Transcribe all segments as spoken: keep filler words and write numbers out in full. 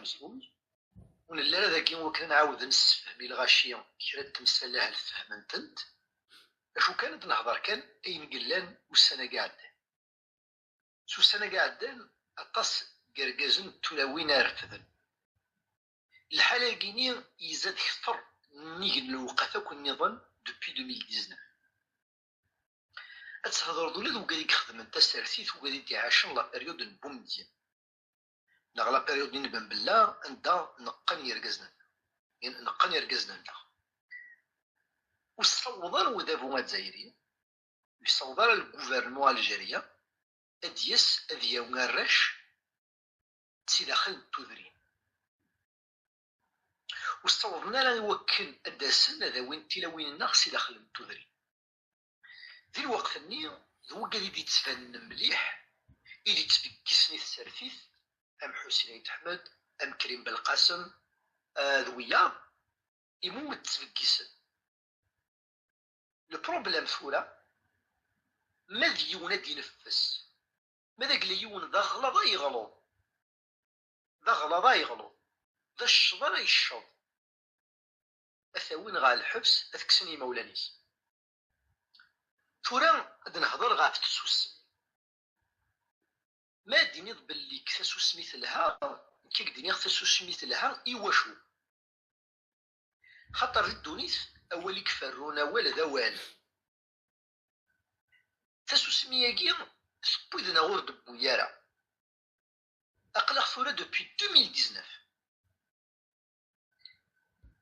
ameẓẓuy. Ur nelli ara dagi wakken ad nɛawed ad nessefhem i lɣaci kra n temsal ahat fehmen-tent. Acu kan, ad nehḍer kan ayen yellan ussan-agi iɛeddan. S ussan-agi iɛeddan, aṭas n yergazen d tulawin ay refden. Lḥal-agi-ni izad kter nnig n lewqat akk nniḍen depuis deux mille dix-neuf. Ad thedreḍ ula d wigad i ixedmen tasertit, wigad i d-iɛacen la période n Boumediene, neɣ la période-nni n Ben Bella, anda neqqen yergazen-nneɣ. Neqqen yergazen-nneɣ. Ur ssaweḍ ara udabu azzayri, ur yessaweḍ ara le gouvernement algérien ad d-yas ad yawi arrac si daxel n tudrin. Ur ssawḍen ara i wakken ad d-asen ad awin tilawin-nneɣ si daxel n tudrin. Di lweqt-nni, d wigad i d-yettbanen mliḥ, i d-yettbeggisen i tsertit, am Ḥusin Ayt Ḥmed, am Krim Belqasem, eh, d wiyaḍ, imi ur ttbeggisen. Le problème tura, ma d yiwen ad d-ineffes, ma d agla yiwen d aɣlaḍ ay yeɣleḍ, d aɣlaḍ ay yeɣleḍ, d acceḍ ara yecceḍ, ad t-awin ɣer lḥebs, ad t-kksen yimawlan-is. Tura ad nehḍer ɣef tsusmi. Ma d-tiniḍ belli deg tasusmi telha, nekk ad k-d-iniɣ tasusmi telha i wacu? Xaṭer di ddunit, awal i iferrun awal d awal. Tasusmi-agi tewwi-d neɣ ur d-tewwi ara? Aql-aɣ tura depuis deux mille dix-neuf.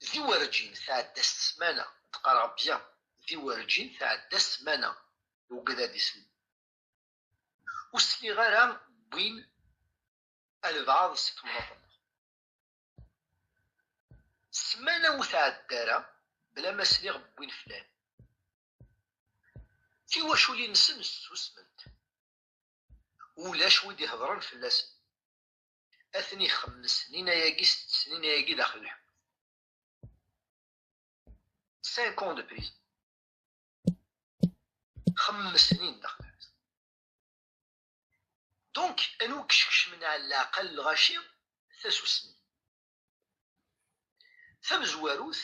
Di werǧin tɛedda ssmana, d-qqareɣ bien, di werǧin tɛedda ssmana, yugad ad isel. Ur sliɣ ara wwin albaɛḍ seg temnaḍt-nneɣ. Ssmana ur tɛedda ara bla ma sliɣ wwin flan. Tiwaculin-nsen ssusment. Ulac wi d-ihedren fell-asen. Atni xemmes snin ayagi, sett snin ayagi daxel lḥebs. Cinq ans de prison. Xemmes snin daxel lḥebs. Donc, anwa i iskecmen ɛla leɛqel n lɣaci? Tasusmi. Tamezwarut,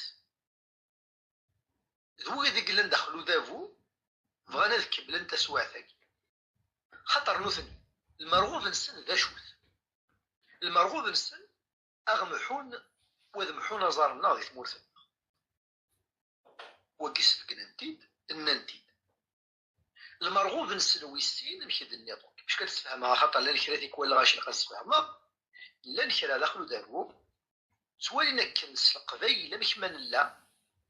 d wid i yellan daxel udabu, bɣan ad kemmlen taswiɛt-agi. Xaṭer nutni, lmerɣub-nsen d acu-t? Lmerɣub-nsen, ad mḥun, u ad mḥun aẓar-nneɣ di tmurt-nneɣ. Wagi sbeggnen-t-id, nnan-t-id. Lmerɣub-nsen wis sin, amek i d-nniḍ? Amek ad d-sfehmeɣ, axaṭer llan kra tikwal lɣaci ilaq ad sfehmeɣ, llan kra daxel udabu, ttwalin akken s Leqbayel amek ma nella,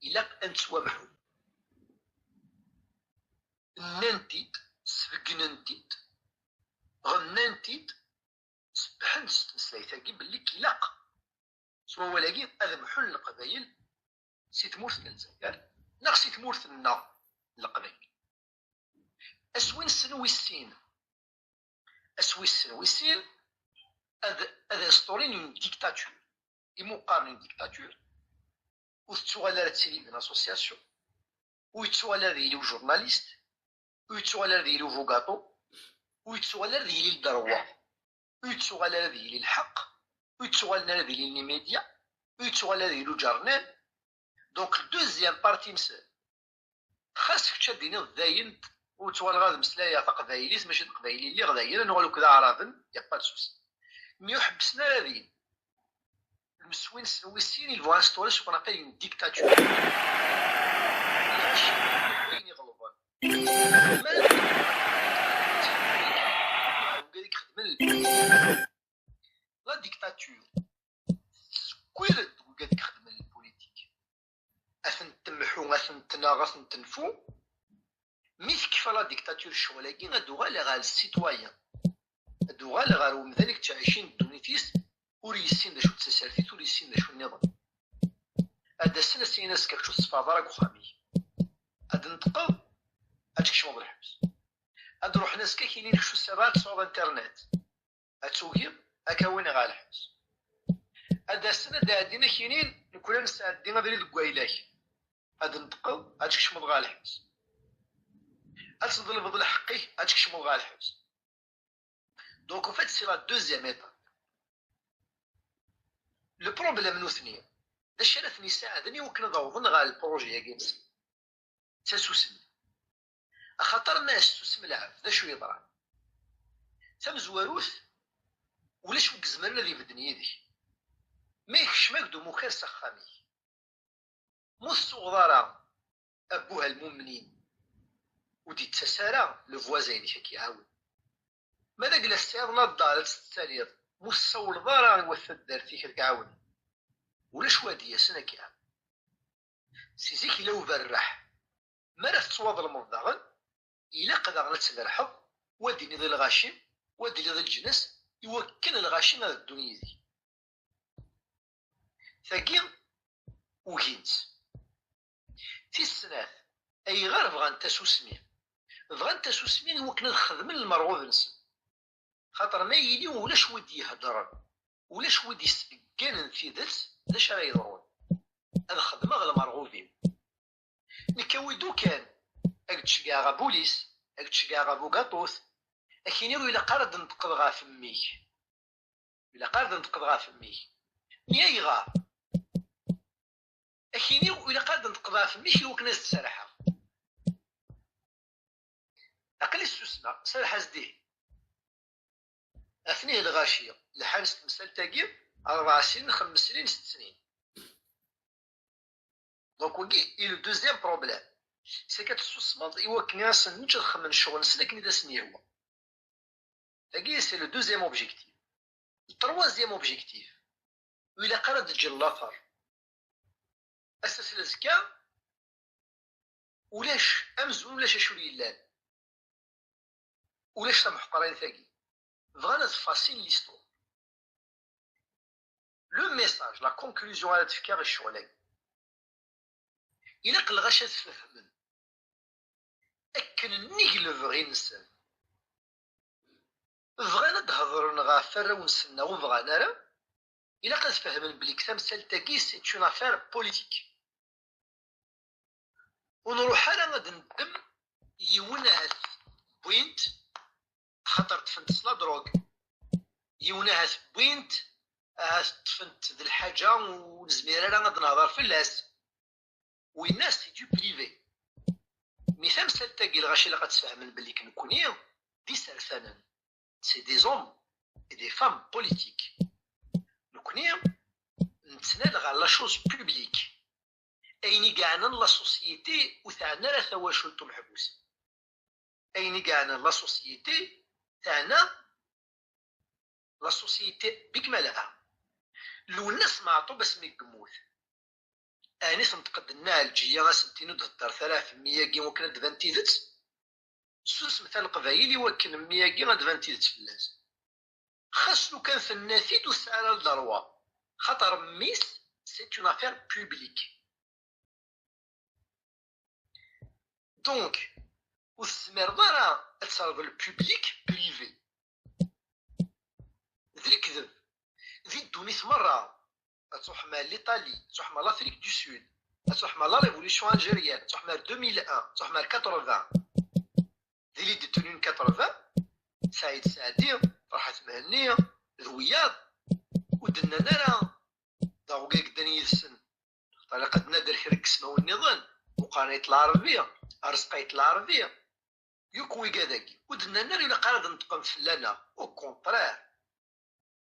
ilaq ad nettwamḥu. Nnan-t-id, sbeggnen-t-id, ɣennan-t-id, sebbḥen s tmeslayt-agi belli ilaq s wawal-agi ad mḥun Leqbayel si tmurt n Lezzayer neɣ si tmurt-nneɣ n Leqbayel. Ass wis sin, wis sin, ass wis sin, wis sin, ad, ad instaurin une dictature. Imi qqaren une dictature, ur tettuɣal ara d tili une association, ur yettuɣal ara d yili ujournaliste, ur yettuɣal ara d yili ubugaṭu, ur yettuɣal ara d yili le droit, ur yettuɣal ara d yili lḥeqq, ur yettuɣalen ara d yili les médias, ur yettuɣal ara d yili uǧernan. Donc, le deuxième parti-nsen, xas kečč ad d-tiniḍ dayen ur ttuɣaleɣ ad mmeslayeɣ taqbaylit, mačči d aqbayli lliɣ dayen, ad nuɣal akk d aɛraben, y a pas de souci. Mi ur ḥebbsen ara din, le wis sin, wis sin, ils vont instaurer ce qu'on appelle une dictature. Lɣaci d ayen iɣelḍen. Ma wigad i ixedmen lpulitik. La dictature tezkwir-d wigad i ixedmen lpulitik. Ad ten-temḥu, ad ten-tneɣ, ad ten-tenfu. Mi tekfa la dictature ccɣel-agi, ad uɣaleɣ ɣer le citoyen. Ad uɣaleɣ ɣer umdan i yettɛicin ddunit-is, ur yessin d acu d tasertit, ur yessin d acu nniḍen. Ad d-asen, ad s-inin azekka kečč ur tessefraḍ ara deg uxxam-ik. Ad d-neṭqeḍ, ad tkecmeḍ lḥebs. Ad d-ruḥen azekka ad k-inin kečč ur tessineḍ ara ad tesɛuḍ internet. Ad tugiḍ, ad k-awin ɣer lḥebs. Ad d-asen, ad d-ɛeddin ad k-inin nekkni ad nesɛeddi abrid deg wayla-k. Ad d-neṭqeḍ, ad tkecmeḍ ɣer lḥebs. Ad tḍelbeḍ lḥeqq-ik, ad tkecmeḍ ɣer lḥebs. Donc, en fait, c'est la deuxième étape. Le problème nutni, d acu ara ten-yessaɛden i wakken ad awḍen ɣer lpṛuji-agi-nsen? D tasusmi. Axaṭer ma yessusem lɛebd, d acu yeḍran? Tamezwarut, ulac wi izemren ad ibedden yid-k. Ma yekcem-ak-d umukar s axxam-ik, ma ur tettuɣeḍ ara abbuh lmumnin, ur d-yettas ara le voisin-inek ad k-iɛawen. Ma d agla tesɛiḍ ladar ad tettaliḍ, ma ur tessawleḍ ara i wat taddart-ik ad k-ɛawnen, ulac wa d-yasen ad k-iɛawen. Si zik ila uberreḥ. Mi ara tettwaḍelmeḍ daɣen, ilaq daɣen ad tberḥeḍ, wa d-iniḍ i lɣaci, wa d-iniḍ i leǧnas, i wakken lɣaci ad ddun yid-k. Tagi ugin-tt. Tis snat, ayɣer bɣan tasusmi? Bɣan tasusmi i wakken ad xedmen lmerɣub-nsen. Xaṭer ma yili ulac wi d-iheddren, ulac wi d-isbegganen tidet, d acu ara yeḍrun? Ad xedmeɣ lmerɣub-iw. Nekk awi-d ukan, ad k-d-ceggɛeɣ abulis, ad k-d-ceggɛeɣ abugaṭut, ad k-iniɣ ur ilaq ara ad d-tneṭqeḍ ɣef mmi-k. Ur ilaq ara ad d-tneṭqeḍ ɣef mmi-k. Nni ayɣer? Ad k-iniɣ ur ilaq ara ad d-tneṭqeḍ ɣef mmi-k i wakken ad s-d-serḥeɣ. Aql-i ssusmeɣ, serreḥ-as-d ihi. Atni lɣaci, lḥan s temsalt-agi, rebɛa snin, xemmes snin, sett snin. Donc, wagi, i le deuxième problème. C'est que tessusmeḍ i wakken i asen-nečč ad xemmen ccɣel-nsen akken i d asen-yehwa. Tagi, c'est le deuxième objectif. Le troisième objectif, ur ilaq ara ad d-ǧǧen later. Ass-a s azekka, ulac amzun ulac acu ur yellan. Ulac tameḥqranit-agi. Bɣan ad fassin l'histoire. Le message, la conclusion ara d-fkeɣ i ccɣel-agi. Ilaq lɣaci ad fehmen akken nnig lebɣi-nsen. Bɣan ad d-hedren ɣef warraw-nsen neɣ ur bɣan ara, ilaq ad fehmen belli deg tamsalt-agi c'est une affaire politique. Ur nruḥ ara ad neddem yiwen ahat wwin-t xaṭer ṭṭfen-t s la drogue, yiwen ahat wwin-t ahat ṭṭfen-t d lḥaǧa ur nezmir ara ad nehder fell-as. Winna c'est du privé. Mi tamsalt-agi lɣaci ilaq ad tfehmen belli nekkni d isertanen, c'est des hommes et des femmes politiques. Nekkni nettnal ɣer la chose publique. Ayen i yeɛnan la société ur teɛni ara tawacult umeḥbus. Ayen i yeɛnan la société teɛna la société bikmalaha. Lwennas Meɛṭub asmi yemmut, ɛni tenṭeq-d Nna Ɛelǧiya ad sent-tini ur d-heddret ara ɣef mmi-agi wakken ad d-tban tidet? Susmet a Leqbayel i wakken mmi-agi ad d-tban tidet fell-as. Xas lukan tenna-t-id ur tesɛi ara le droit, xaṭer mmi-s c'est une affaire publique. Donc, ur tezmireḍ ara ad terreḍ le public privé. D lekdeb. Di ddunit merra, ad truḥem ar l'Italie, ad truḥem ar l'Afrique du Sud, ad truḥem ar la révolution algérienne, ad truḥem ar deux mille un, ad truḥem ar quatre-vingts. Di les détenus n quatre-vingts, Saɛid Saɛdi, Ferḥat Mhenni, d wiyaḍ, ur d-nnan ara d aɣugag ddan yid-sen. Ṭariqa d nader kra n yismawen nniḍen, Muqarnayt Lɛerbi, Arezqayt Lɛerbi, yakk wigad-agi, ur d-nnan ara ilaq ara ad neṭqem fell-aneɣ. Au contraire,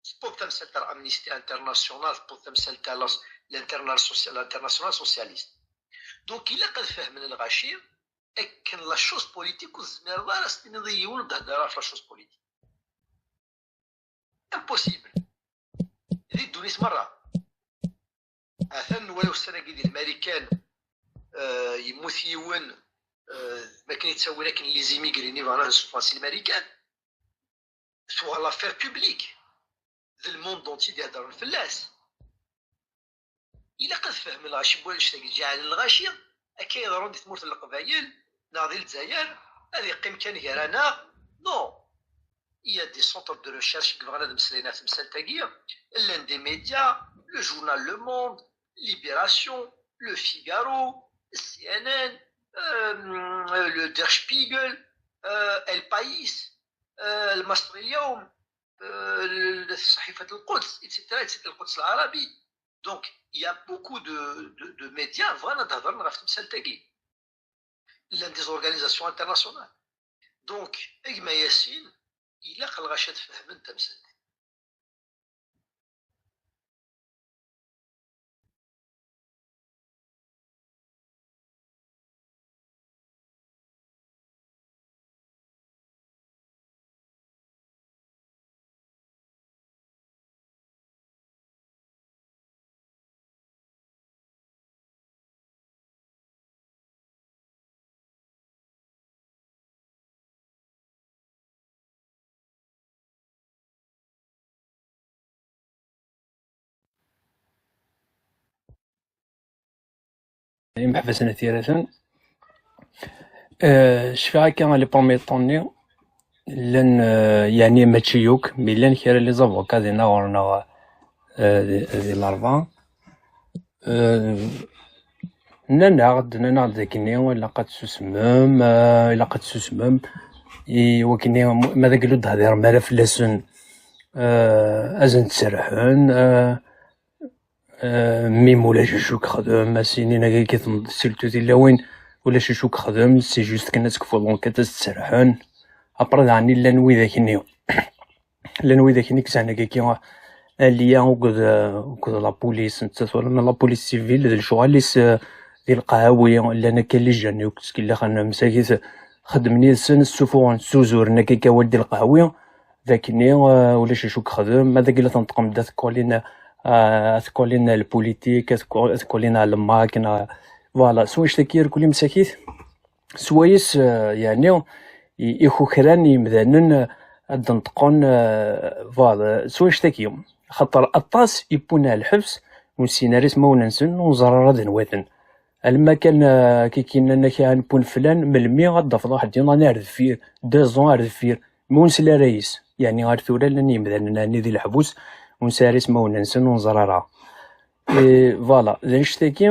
tewweḍ tamsalt ar Amnesty International, tewweḍ tamsalt ar l'Interna-, l'International Socialiste. Donc, ilaq ad fehmen lɣaci akken la chose politique ur tezmireḍ ara ad s-tiniḍ i yiwen ur d-hedder ɣef la chose politique. Impossible. Di ddunit merra. Atan nwala ussan-agi di Lmarikan, euh, yemmut yiwen, euh, makken i ttawin akken les immigrés-nni bɣan ad nsufɣen si Lmarikan. Tuɣal l'affaire publique. D le monde entier d-iheddren fell-as. Ilaq ad fehmen lɣaci n wannect-agi, ǧeɛlen lɣaci akka yeḍrun di tmurt n Leqbayel neɣ di Lezzayer, ad yeqqim kan gar-aneɣ. Non. Il y a des centres de recherche qui bɣan ad mmeslayen ɣef temsalt-agi. Llan des médias, le journal Le Monde, Libération, Le Figaro, C N N, euh, le Der Spiegel, euh, El País, euh, المصري اليوم, euh, صحيفة القدس, et cetera, et cetera, القدس العربي. Donc, il y a beaucoup de, de, de médias bɣan ad hedren ɣef temsalt-agi. Llan des organisations internationales. Donc, a gma Yassine, ilaq lɣaci ad fehmen tamsalt. Imeḥbas n At Yiraten. Eh, cfiɣ akka les premiers temps-nni, llan, eh, yeɛni mačči yakk, mi llan kra les avocats dinna ɣur-neɣ, eh, di, di Larebɛa. Eh, nnan-aɣ-d, nnan-aɣ-d dakken ilaq ad tsusmem, eh, ilaq ad tsusmem, i wakken ma d aglu d-hdiṛem ara fell-asen, eh, ad sen-d-serrḥen, eh, eh, mim ulac acu k-xdem, a s-inin akka, surtout tilawin, ulac acu k-xdem, c'est juste kan ad tekfuḍ l'enquête, ad s-d-serrḥen. Après daɣen llan widak-nni, llan widak-nni i yesɛan akka alliance akked, akked la police, nettat wala la police civile, d lecɣal-is, eh, di lqaɛwi, llan akka les jeunes akk ttkellixen msakit, xeddmen yid-sen, ssufuɣen, ssuzuren akka awal di lqaɛwi, d akken, eh, ulac acu k-xdem, ma d agla tenṭqem-d, ad tkolin, eh, ad tkolin le politique, ad tko-, ad tkolin le MAK, neɣ, voilà, s wannect-agi irkul msakit, swayes, eh, yeɛni, i-, ikukran yimdanen, eh, ad d-neṭqen, eh, voilà, s wannect-agi. Xaṭer aṭas i wwin ar lḥebs, ur nessin ara ismawen-nsen, ur neẓri ara d anwa-ten. Alma kan, eh, kiki nnan-ak, ah, n wwin flan, melmi ad d-tafeḍ waḥed yeḍran ar deffir, deux ans ar deffir, ma ur nesli ara yes. Yeɛni ar tura llan yimdanen ɛni di leḥbus, ur nesɛi ara ismawen-nsen, ur neẓri ara. Eh, voilà, d annect-agi,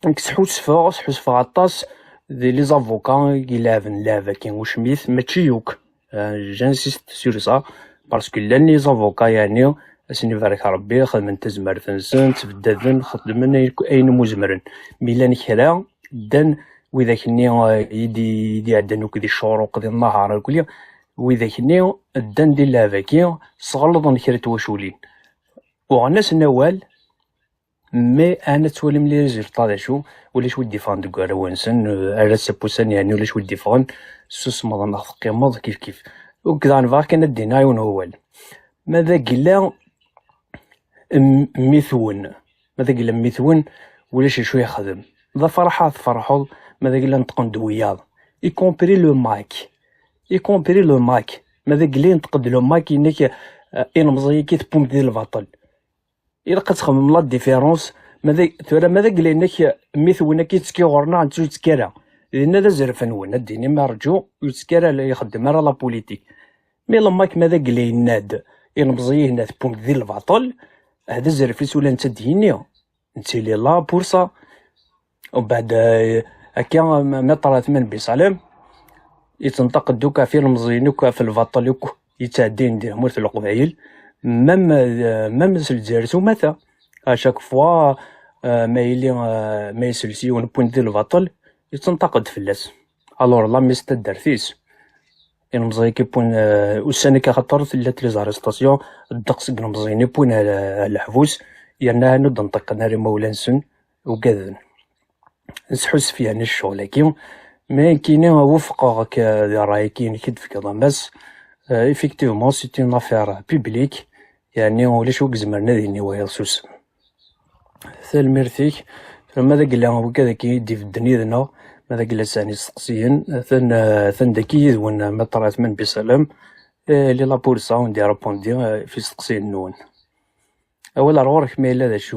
nekk sḥusfeɣ, sḥusfeɣ aṭas di les avocats i ilɛeben lɛeb-agi ucmit, mačči yakk. Euh, j'insiste sur ça, parce que llan les avocats, yeɛni, ad sen-ibarek Rebbi, xedmen tazmert-nsen, ttbeddaden, xedmen ay-, ayen umi zemren. Mi llan kra, ddan widak-nni, euh, i d-, i d-iɛeddan akk di ccuruq, di nnahar, akk, widak-nni ddan di lɛeb-agi, sɣelḍen kra n twaculin. Uɣen-asen awal, mais ɛni ad twalim les résultats d acu? Ulac wi d-iffɣen deg warraw-nsen, eh, ar ass-a n wussan, yeɛni ulac wi d-iffɣen, tessusmeḍ neɣ teqqimeḍ, kif kif. Ur k-, daɣen bɣiɣ kan ad d-iniɣ yiwen n wawal. Ma d agla m-, mmi-twen, ma d agla mmi-twen, ulac acu yexdem. D afraḥ ad tferḥeḍ, ma d agla neṭqen-d wiyaḍ. Y compris le MAK. Y compris le MAK. Ma d agla yenṭeq-d le MAK, yenna-k, eh, ilemẓi-agi tewwim-t di lbaṭel. Ilaq ad txemmem la différence. Ma d, tura ma d agla-inek, mmi-twen akka yettekki ɣur-neɣ, netta ur yettekki ara. Dinna d azref-nwen, ad d-tinim rǧu, ur yettekki ara, la ixeddem ara la politique. Mi le MAK ma d agla yenna-d, ilemẓi-ihin ad t-wwin di lbaṭel, ah, d azref-is ula netta ad d-yini. Nettili là pour ça. Umbeɛd, eh, akka, ma-, Maître Atman Bisalem, yettenṭaq-d akk ɣef ilemẓiyen akk, ɣef lbaṭel akk yettɛeddin di tmurt n Leqbayel, même, eh, même s Lezzayer s umata. À chaque fois, eh, ma yili, eh, ma yesles yiwen n win di lbaṭel, yettenṭaq-d fell-as. Alors, la mis taddart-is. Ilemẓiyen i wwin, eh, ussan-agi axaṭer tella les arrestations, ddeqs n yilemẓiyen i wwin ar, ar leḥbus, yerna ur d-nṭiqen ara imawlan-nsen, ugaden. Nesḥusef yeɛni ccɣel-agi, mais nekkini wufqeɣ-k di ṛṛay-agi-inek i d-tefkiḍ a Mass. Euh, effectivement, c'est une affaire publique, yeɛni ulac wi izemren ad yini wayeḍ susem. Tanemmirt-ik. Tura ma d agla wigad-agi i d-ibedden yid-neɣ, ma d agla sɛan isteqsiyen, atan, atan dagi yid-wen Maître Atman Bisalem, eh, il est là pour ça, on dit répondre, eh, f isteqsiyen-nwen. Awal ar ɣur-k ma yella d acu,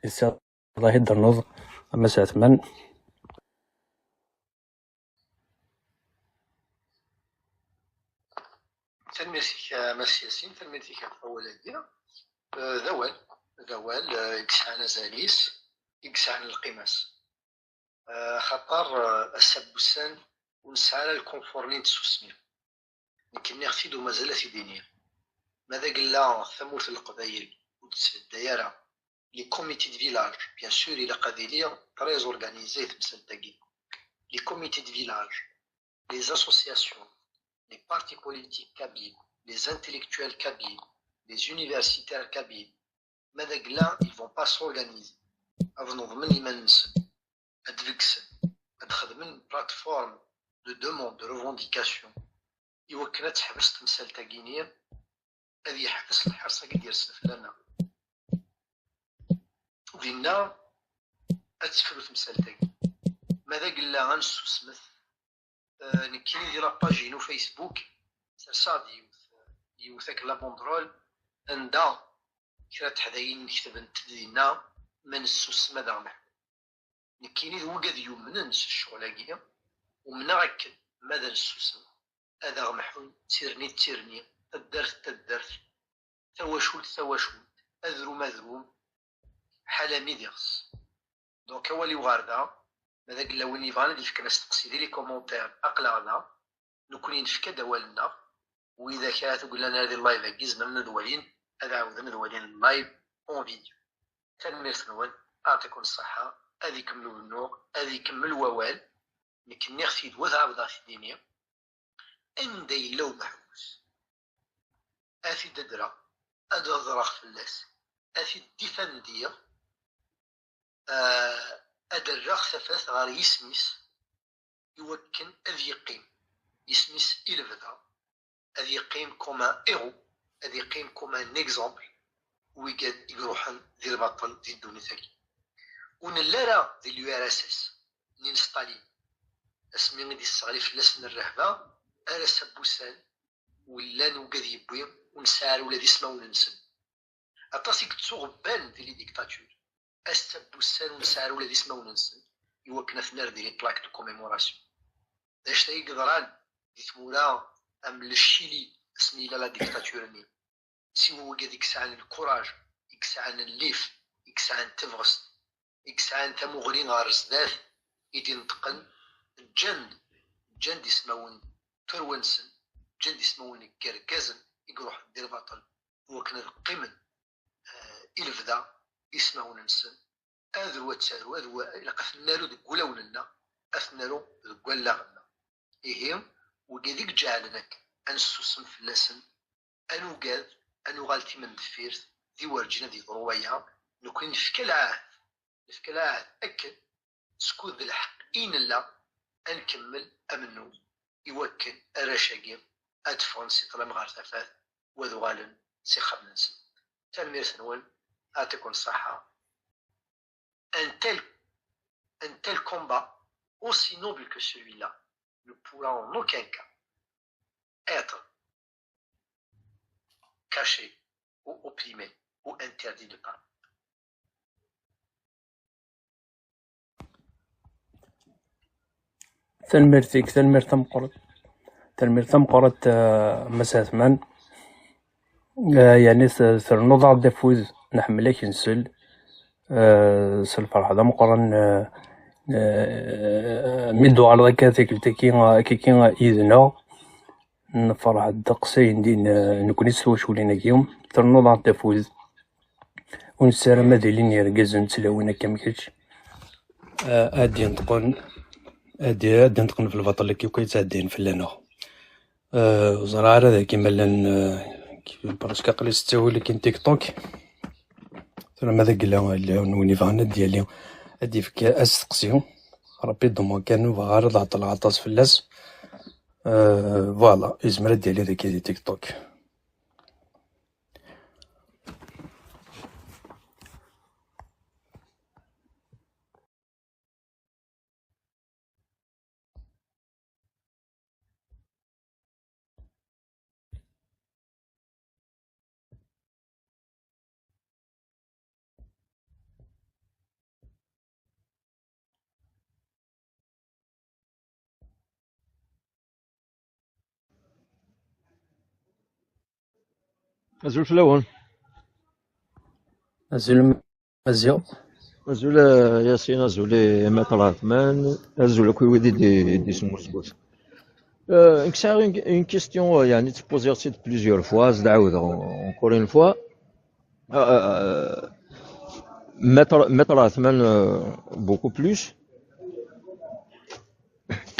eh, Allah i d-ternuḍ, a Mass Ɛetman. Tanemmirt-ik a Mass Yasin, tanemmirt-ik ɣef wawal-agi. Eh, d awal, d awal, eh, i yesɛan azal-is, i yesɛan lqima-s. Eh, axaṭer, eh, ass-a n wussan ur nesɛi ara lkunfur-nni n tsusmi. Nekk nniɣ-t-id u mazal ad t-id-iniɣ. Ma d agella tamurt n Leqbayel ur d-tettbedday ara, les comités de village, bien sûr, ilaq ad iliɣ très organisé temsalt-agi. Les comités de village, les associations, les partis politiques kabyles, les intellectuels kabyles, les universitaires kabyles, ma d agla, ils vont pas s'organiser. Ad neḍmen iman-nsen, ad d-begsen, ad xedmen plateforme de demande, de revendication, iwakken ad teḥbes temsalt-agi-nni, ad yeḥbes lḥers-agi d-yersen fell-aneɣ. Dinna ad tefru temsalt-agi. Ma d agla ad nessusmet, eh, nekkini di la page-inu Facebook, serseɣ-d yiwet, yiwet akken la banderole, anda kra n teḥdayin ketbent-d dinna: "Ma nessusem ad aɣ-neḥku." Nekkini d wigad yumnen s ccɣel-agi, umneɣ akken ma d nessusem, ad aɣ-mḥun d tirni d tirni, taddart d taddart, tawacult d tawacult, adrum d adrum, ḥala mi d iɣes. Donc awal-iw ɣer da, ma d agla win yebɣan ad yefken asteqsi di les commentaires, aql-aɣ da, nekkni nefka-d awal-nneɣ, widak ara tuglan ar di live-agi zemren ad walin, ad ɛawden ad walin live en vidéo. Tanemmirt-nwen, aɛṭikum ṣṣeḥḥa, ad ikemmel ubennuɣ, ad ikemmel wawal, nekk nniɣ-t-id, wa tɛebdeɣ-t-id-ini, anda yella umeḥbus, ad t-id-adreɣ, ad hedreɣ fell-as, ad t-id-ddifendiɣ, ah, ad rreɣ tafat ɣer yisem-is, iwakken ad yeqqim yisem-is i lebda, ad yeqqim comme un héros, ad yeqqim comme un exemple, wigad i iruḥen di lbaṭel di ddunit-agi. Ur nelli ara di l'U R S S-nni n Staline, asmi i d-isseɣli fell-asen rrehba, ar ass-a n wussan, ur llan wigad yewwi, ur nesɛi ara ula d ismawen-nsen. Aṭas i yettuɣebban di les dictatures. Ass-a n wussan ur nesɛi ara ula d ismawen-nsen iwakken ad ten-nerr di les plaques de commémoration. D acu ay yeḍran di tmura am le Chili asmi yella la dictature-nni? Siwa wigad i yesɛan lkuraj, i yesɛan llif, i yesɛan tabɣest, i yesɛan tamuɣli ɣer zdat, i d-ineṭqen, ǧǧan-d, ǧǧan-d ismawen n tarwa-nsen, ǧǧan-d ismawen n yergazen i iruḥen di lbaṭel, iwakken ad qqimen, eh, i lebda ismawen-nsen. Adru ad taru, adru ilaq ad t-naru deg wulawen-nneɣ, ad t-naru deg wallaɣ-nneɣ. Ihi, wigi d i iǧeɛlen akken ad nessusem fell-asen, ad nugad, ad nuɣal timendeffirt, di werǧin ad yeḍru waya, nekkni nefka lɛahd, nefka lɛahd akken, skud d lḥeqq i nella, ad nkemmel amennuɣ, iwakken arrac-agi ad ffɣen si ṭṭlam ɣer tafat, u ad uɣalen s ixxamen-nsen. Tanemmirt-nwen, aɛṭikum ṣṣeḥḥa. Un tel, un tel combat, aussi noble que celui-là, ne pourra en aucun cas être caché ou opprimé ou interdit de parler. Tanemmirt-ik, tanemmirt tameqqrant. Tanemmirt tameqqrant, eh, Mass Ɛetman. Eh, yeɛni t-, ternuḍ-aɣ-d afud, nḥemmel ad k-nsel. Eh, s lferḥ d ameqqran, eh, eh, mi d-tuɣaleḍ akka tikkelt-agi, akkagi yid-neɣ. Nferḥ ddeqs ayen din, eh, nekkni s twaculin-agi. Ternuḍ-aɣ-d afud. Ur nessaram ad ilin yergazen d tlawin akka am kečč, eh, ad d-yenṭqen, ad d-, ad d-yenṭqen ɣef lbaṭel akka akk yettɛeddayen fell-aneɣ. Eh, ur ẓriɣ ara dagi ma llan, eh, presque aql-i s ttawil akin TikTok. Tura ma d agla yella yiwen win yebɣan ad d-yali, ad d-yefk asteqsi. Rapidement kan, ur bɣiɣ ara ad ɛeṭṭleɣ aṭas fell-as. Eh, voilà, yezmer ad d-yali dagi di TikTok. Azul fell-awen. Azul Maziɣ. Azul a Yasin, azul i Maître Ɛetman, azul akk i wid i d-, i d-ismusgut. Euh, nekk sɛiɣ une, une question, euh, yeɛni ttpoziɣ-tt-id plusieurs fois, ad d-ɛawdeɣ encore une fois. Euh, euh, Maître, maître Athman, euh, beaucoup plus.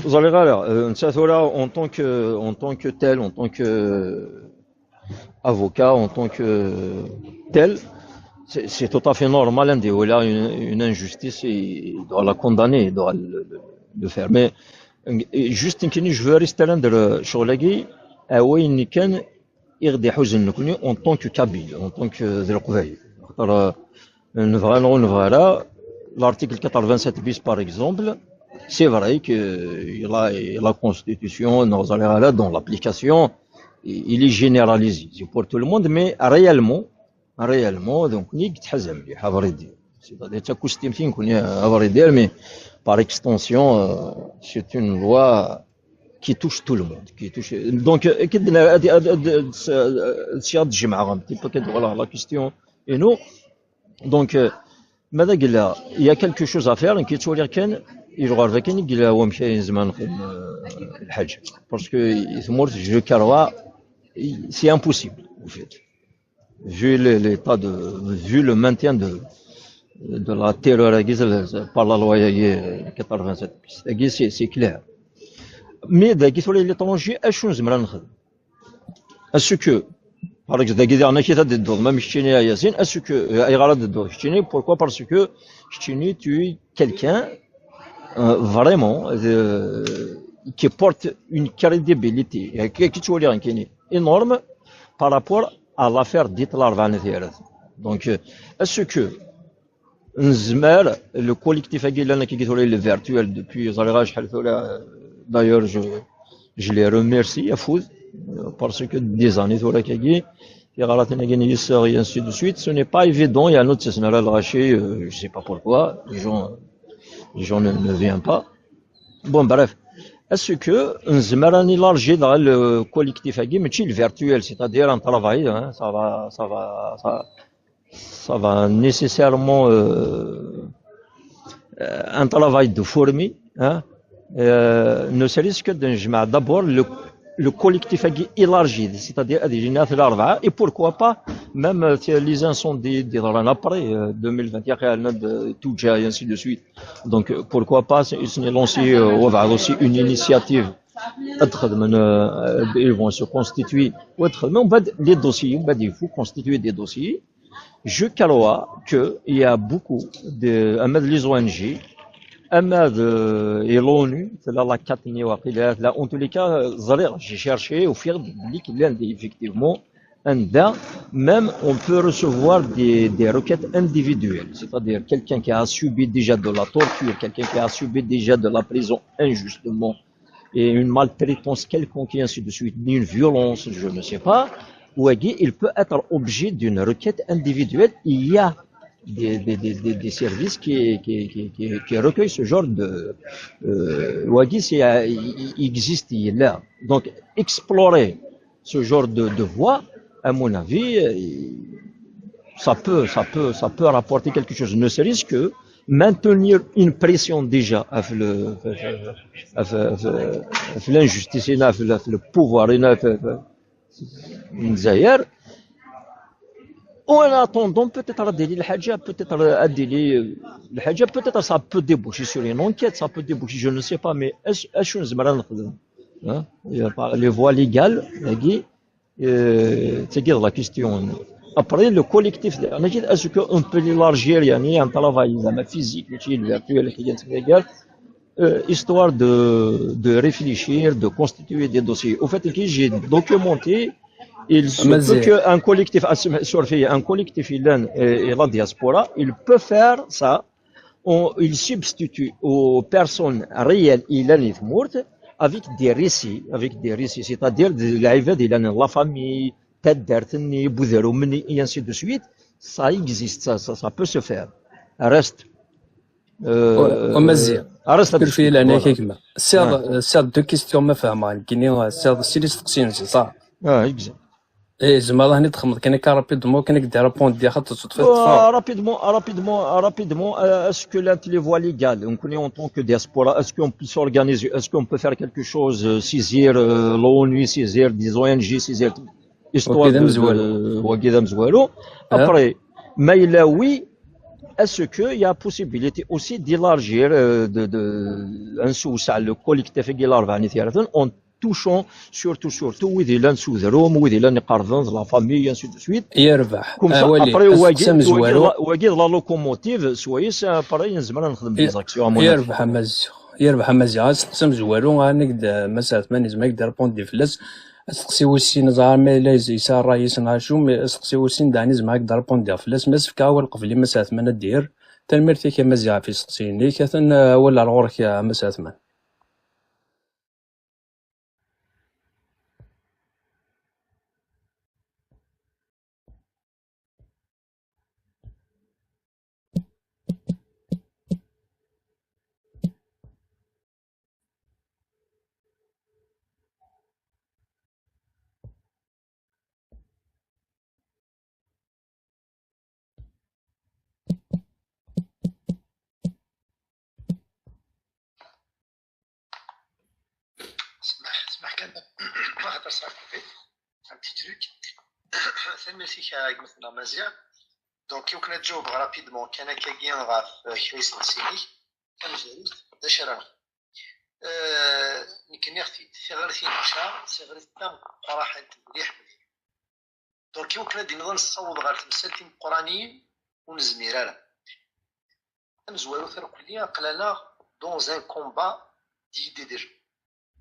Ẓriɣ ara, euh, netta tura, en tant que, en tant que tel, en tant que avocat, en tant que tel, c'est c'est tout à fait normal, hein, de voilà une, une injustice, il doit la condamner, il doit le, le- le faire. Mais euh, juste une, je veux rester là de ccɣel-agi, à wayen kan i ɣ-d-iḥuzen nekni en tant que Kabyle, en tant que d Leqbayel. Axaṭer, euh, nebɣa neɣ ur nebɣi ara, l'article quatre-vingt-sept bis, par exemple, c'est vrai que la, la constitution, neɣ ẓriɣ ara, dans l'application, il est généralisé, c'est pour tout le monde, mais réellement, réellement, donc, nekni yettḥaza mliḥ, à vrai dire. C'est-à-dire, d takustimt i nekni, à vrai dire, mais par extension, euh, c'est une loi qui touche tout le monde, qui touche, donc, euh, akken ad, ad, ad, ad, ad, ad jemɛeɣ un petit peu, voilà, la question, et nous, donc, euh, ma d agella, il y a quelque chose à faire, nekk ttwaliɣ kan, il ɣer dakin i yella wamek ay nezmer nexdem, euh, lḥaǧa. Parce que tmurt, je crois, c'est impossible, au fait. Vu le- l'état de, vu le maintien de, de la terreur, par la loi, euh, quatre-vingt-sept. C'est c'est clair. Mais dagi tura, l'étranger, acu nezmer ad nexdem? Est-ce que, par exemple, dagi diɣen, akka ad d-tedduḍ, même keččini a Yasin, est-ce que, euh, ayɣer ad d-tedduḍ keččini? Pourquoi? Parce que keččini, tu es quelqu'un, euh, vraiment, euh, qui porte une crédibilité, euh, qui, qui tu vois, qui est énorme par rapport à l'affaire dite l'Arvane. Donc, euh, est-ce que nezmer, le collectif-agi yellan akkagi tura, il est virtuel depuis, ẓriɣ acḥal tura, d'ailleurs, je, je les remercie, afud, parce que des années tura akkagi, tiɣratin-agi n yisseɣ, et ainsi de suite, ce n'est pas évident, yernu ttasen ara lɣaci, euh, je sais pas pourquoi, les gens, les gens ne, ne viennent pas. Bon, bref. Est-ce que nezmer ad nélargi le collectif-agi, mačči le virtuel, c'est-à-dire un travail, hein, ça va, ça va, ça, ça va nécessairement, euh, euh, un travail de fourmi, hein, euh, ne serait-ce que de, d'abord le, le collectif élargi, c'est-à-dire ad ilin tlata, rebɛa, et pourquoi pas même, euh, les incendies qui sont après, euh, deux mille vingt, il y a de tout, et ainsi de suite. Donc, euh, pourquoi pas, ils sont lancés, euh, aussi une initiative. Ad xedmen, euh, ils vont se constituer. وتخدموا بعد les dossiers, بعد il faut constituer des dossiers. Je crois qu'il y a beaucoup de, ama d les O N G, ama d, euh, et l'ONU, c'est là la quatre, là, en tous les cas, euh, ẓriɣ, j'ai cherché, au fur et à mesure, effectivement, anda, même on peut recevoir des, des requêtes individuelles, c'est-à-dire quelqu'un qui a subi déjà de la torture, quelqu'un qui a subi déjà de la prison injustement, et une maltraitance quelconque, et ainsi de suite, ni une violence, je ne sais pas, ou il peut être objet d'une requête individuelle. Il y a des, des, des, des, des services qui, qui, qui, qui, qui recueillent ce genre de, euh, ou c'est, euh, il il existe, il est là. Donc, explorer ce genre de, de voie, à mon avis, euh, ça peut, ça peut, ça peut rapporter quelque chose. Ne serait-ce que maintenir une pression déjà avec le, avec, avec, avec l'injustice, avec le, avec le pouvoir, avec, avec Lezzayer. En attendant, peut-être à Dili, le Hadja, peut-être à Dili, le Hadja, peut-être ça peut déboucher sur une enquête, ça peut déboucher, je ne sais pas, mais est-ce, est-ce que nous, hein, il y a pas les voies légales, euh, c'est la question. Après, le collectif, est-ce qu'on peut l'élargir, il y a un travail, il y a un physique, virtuel, qui est légal, euh, histoire de, de réfléchir, de constituer des dossiers. Au fait, que j'ai documenté, il se peut qu'un collectif, un collectif, il a, et la diaspora, il peut faire ça. On, il substitue aux personnes réelles, il a avec des récits, avec des récits, c'est-à-dire de la, de la famille, taddart-nni, budrum-nni, et ainsi de suite. Ça existe, ça, ça, ça peut se faire. Reste. Euh, Amaziɣ. Reste à discuter, voilà. Sɛiɣ, sɛiɣ deux questions, ma fehmeɣ nekkini, sɛiɣ sin isteqsiyen, c'est ça. Ah, exact. Eh, zemreɣ ad ten-id-xedmeɣ kan akka rapidement, kan ad d-répondre, axaṭer teṭṭef-it. Rapidement, rapidement, rapidement, euh, est-ce que la, les voies légales, on connaît en tant que diaspora, est-ce qu'on peut s'organiser, est-ce qu'on peut faire quelque chose, euh, saisir, euh, l'ONU, saisir des O N G, saisir, histoire de, de, wagi d amezwaru. Après, ma yella oui, Est-ce qu'il y a possibilité aussi d'élargir, euh, de, de, un sous le collectif en touchant surtout, surtout, wid yellan s udrum, wid yellan iqerben, la famille, ainsi de suite. Yerbeḥ. Comme ça, après, wagi, wagi, wagi, la locomotive, swayes, après, nezmer ad nexdem des actions, à mon avis. Yerbeḥ a Maziɣ. Yerbeḥ a Maziɣ. Asteqsi amezwaru, ɛni d Mass Ɛetman, yezmer ad k-d-répondre fell-as. Asteqsi wis sin, ẓer ma yella yesɛa ṛṛay-is neɣ acu, mais asteqsi wis sin, daɣen yezmer ad k-d-répondre fell-as, ma as-fkeɣ awal qbel i Mass Ɛetman ad d-yerr. Tanemmirt-ik a Maziɣ ɣef yisteqsiyen-ik. Atan, eh, awal ar ɣur-k, eh, a Mass Ɛetman. سمح، سمح كان خاطر صافي. Un petit truc. Tanemmirt-ik a gma-tneɣ Maziɣ. Donc, i wakken ad ǧawbeɣ rapidement kan akkagi ɣef kra isteqsiyen-ik, tamezwarut, d acu ara nexdem? Euh, nekk nniɣ-t-id, tiɣrit-inu d tiɣrit tameqqrant mliḥ, mliḥ. Donc, i wakken ad d-iniḍ ad nessaweḍ ɣer temsalt timeqqranin, ur nezmir ara. Amezwaru tarkelli, aql-aneɣ dans un combat d'idées déjà.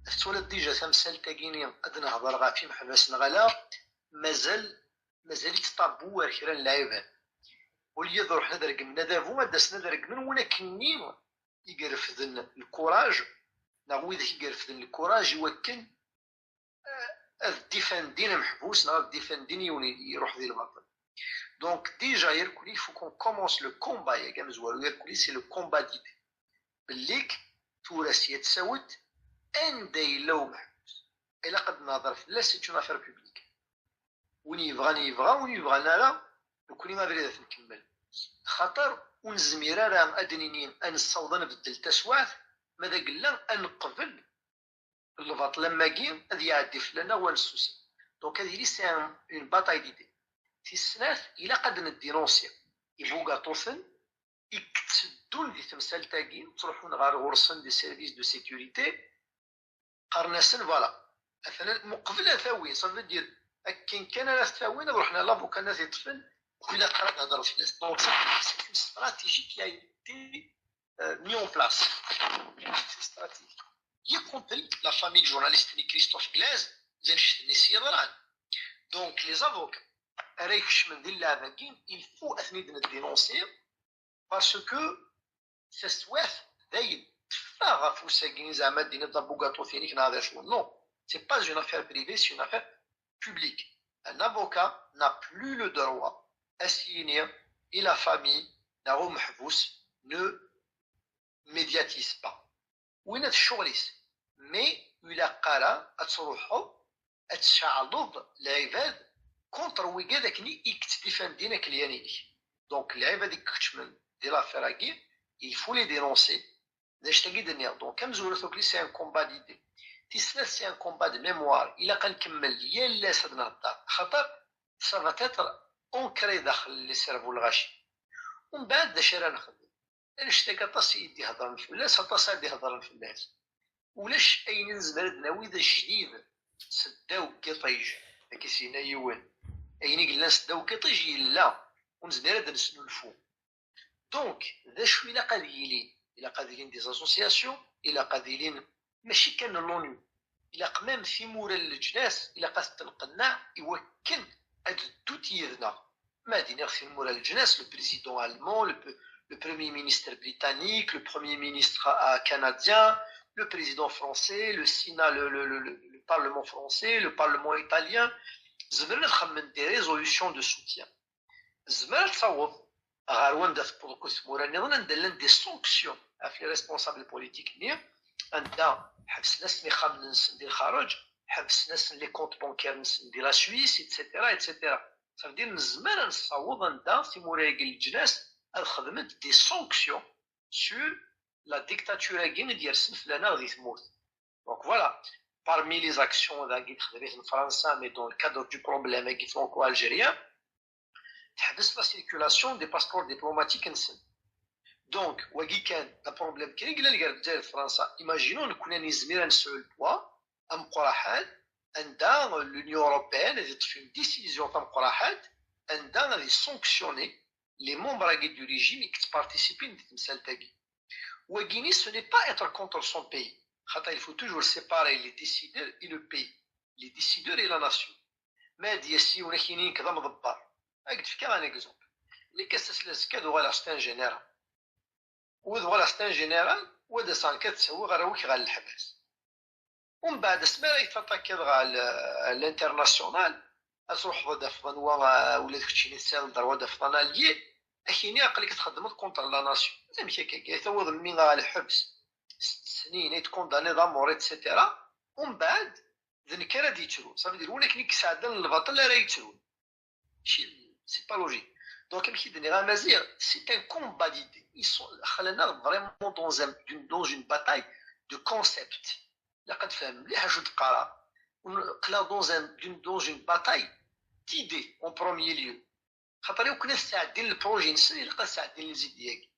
Tettwaliḍ déjà tamsalt-agi-ni ad nehḍer ɣef imeḥbas neɣ ala, mazal, mazal-itt tabou ar kra n lɛibad. Au lieu ad ruḥen ad regmen adabu, ad d-asen ad regmen win akkenni i irefden lkuraj, neɣ widak i irefden lkuraj i wakken, eh, ad ddifandin ameḥbus neɣ ad ddifandin yiwen i-, iruḥ di lbaṭel. Donc, déjà, irkelli, il faut qu'on commence le combat, yagi amezwaru irkelli, c'est le combat d'idées. Bellik, tura s yat sawet, anda yella umeḥbus, ilaq ad nehḍer fell-as, c'est une affaire publique. Win yebɣan yebɣa, win yebɣan ara, nekkni abrid ad t-nkemmel. Xaṭer ur nezmir ara ad d-nini ad nessaweḍ ad nbeddel taswiɛt, ma d agella ad neqbel lbaṭel am wagi ad iɛeddi fell-aneɣ u ad nessusem. Donc ad yili c'est un, une bataille d'idées. Tis snat, ilaq ad nedinunsi ibugaṭuten i yetteddun di temsalt-agi, ttruḥun ɣer ɣur-sen des services de sécurité, qqaren-asen, voilà, atan meqbel ad t-awin, ça veut dire, akken kan ara t-awin, ad ruḥen ɣer l'avocat-nni ad t-iṭṭfen, ilaq ara ad hedren fell-as. Donc, c'est une stratégie qui a été, euh, mis en place. C'est une stratégie. Y compris la famille du journaliste-nni Christophe Glaise, d annect-nni s yeḍran. Donc, les avocats, ara ikecmen di lɛeb-agi, il faut ad ten-id-nedinunsi, parce que taswiɛt dayen teffeɣ ɣef uss-agi, zeɛma ad d-tiniḍ d abugaṭu-inek neɣ d acu. Non, c'est pas une affaire privée, c'est une affaire publique. Un avocat n'a plus le droit à s-yini i la famille neɣ umeḥbus ne médiatise pas. Winna d ccɣel-is. Mais ur ilaq ara ad truḥeḍ ad tceɛleḍ lɛibad contre wigad akken i yettdifandin akelyan-inek. Donc, lɛibad i ikeččmen di l'affaire-agi, il faut les dénoncer. D acu-agi d-nniɣ. Donc, amezwaru tukkli, c'est un combat d'idées. Tis snat, c'est un combat de mémoire. Ilaq ad nkemmel yal ass ad nhedder. Axaṭer, ça va être ancré daxel les cerveaux n lɣaci. Umbeɛd, d acu ara nexdem? Annect-agi aṭas i d-ihedren fell-as, aṭas ad d-ihedren fell-as. Ulac ayen i nezmer ad d-nawi d ajdid seddaw n yiṭij, akka s-yenna yiwen. Ayen i yellan seddaw n yiṭij yella, ur nezmir ad d-nesnulfu. Donc, d acu ilaq ad yilin? Ilaq ad ilin des associations, ilaq ad ilin mačči kan l'ONU, ilaq même timura n leǧnas, ilaq ad tent-nqenneɛ i wakken ad ddunt yid-neɣ. Ma ad iniɣ timura n leǧnas, le président allemand, le, le premier ministre britannique, le premier ministre, euh, canadien, le président français, le Sénat, le, le, le, le, le parlement français, le parlement italien, zemren ad xedmen des résolutions de soutien. Zemren ad taweḍ ɣer wanda tewweḍ akk tmura nniḍen, anda llan des sanctions ɣef les responsables politiques-nni, anda ḥebsen-asen ixxamen-nsen di lxareǧ, ḥebsen-asen les comptes bancaires-nsen di la Suisse, et cetera, et cetera. Ça veut dire nezmer ad nessaweḍ anda timura-agi n leǧnas ad xedment des sanctions sur la dictature-agi i d-yersen fell-aneɣ di tmurt. Donc voilà, parmi les actions dagi texdem-iten Fransa, mais dans le cadre du problème-agi franco-algérien, teḥbes la circulation des passeports diplomatiques-nsen. Donc, wagi kan d problème kan i yellan gar Lezzayer d Fransa. Imaginons nekkni ad nezmir ad nesɛu le poids ameqqraḥan anda l'Union européenne ad teṭṭef une décision tameqqraḥant anda ad sanctionner les membres-agi du régime i yettparticipin di temsalt-agi. Wagini, ce n'est pas être contre son pays. Xaṭer, il faut toujours séparer les décideurs et le pays. Les décideurs et la nation. Ma ad d-yas yiwen ad k-yini nekk d amḍebber. Ad k-d-fkeɣ un exemple. Nekk ass-a s lazekka ad uɣaleɣ c'est un général. U ad uɣaleɣ c'est un général, u ad aseɣ nekk ad ttawiɣ arraw-ik ɣer leḥbas. Umbeɛd, asmi ara yi-taṭakiḍ ɣer l-, l'international, ad truḥeḍ ad d-tafeḍ anwa, ah, ula d keččini tesɛiḍ le droit ad d-tafeḍ un allié, ad k-yini aql-ik txeddmeḍ contre la nation. Amek akka, ay tawiḍ mmi ɣer lḥebs, sett snin, ay tkondaniḍ à mort, et cetera. Umbeɛd, d nekk ara d-yettrun. Ça veut dire, win akken i yesɛeddan lbaṭel ara yettrun. Mačči, c'est pas logique. Donc, amek i d-nniɣ a Maziɣ, c'est un combat d'idées. Ils sont, aql-aneɣ vraiment dans un, d'une, dans une bataille de concept. Ilaq ad tfehmem mliḥ acu d-qqareɣ. Aql-aɣ dans un, d'une, dans une bataille d'idées en premier lieu. Xaṭer i wakken ad sɛeddin le projet-nsen, ilaq ad sɛeddin les idées-agi.